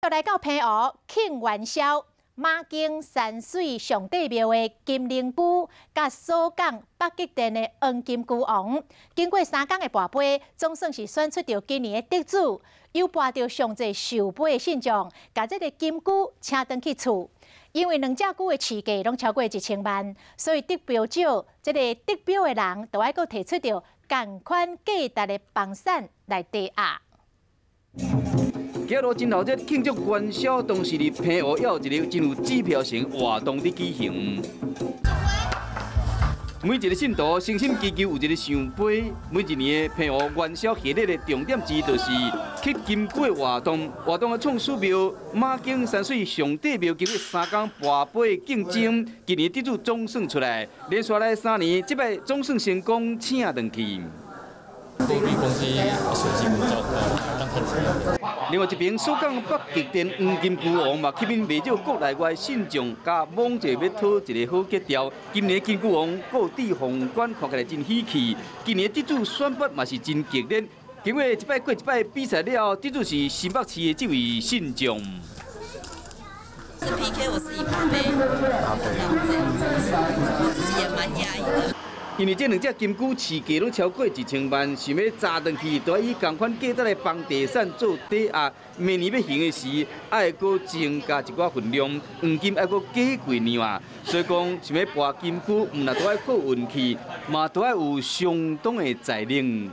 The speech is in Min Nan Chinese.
來到澎湖慶元宵，馬經山水上帝廟的金龍龜，佮鎖港北極殿的黃金龜王，經過3工的跋杯，總算是選出著今年的得主，由跋著上濟壽杯的信眾，共這个金龜請轉去厝。因為兩隻龜的市價攏超過1000萬，所以得標者，這个得標的人，就愛閣提出著仝款價值的房產來抵押。今日真鬧熱，慶祝元宵，當時佇澎湖有一个真有指標性活動佇舉行。每一个信徒誠心祈求有一个聖杯。每一年的澎湖元宵賀禮的重點之一，就是乞金龜的活動。活動的創始廟馬經山水上帝廟經過3工跋杯競爭，今年得主總算出來，連續來3年，這擺總算成功請轉去。貨比公司設計更糟糕，當看錢。另外一邊，鎖港北極殿黃金龜王嘛，吸引袂少國內外信眾佮網者欲討一个好格調。今年金龜王固置皇冠，看起來真喜氣。今年得主選拔嘛是真激烈，經過一擺過一擺比賽了後，得主是新北市的這位信眾。是 PK，我是以跋杯，這樣子，我自己也蠻訝異的。因為這兩隻金龜市價攏超過1000萬，想欲紮轉去，都愛以仝款價值的房地產做抵押。明年欲還的時，愛閣增加一寡分量，黃金愛閣加貴兩啊。所以講，想欲跋金龜，毋但都愛靠運氣，嘛都愛有相當的財力。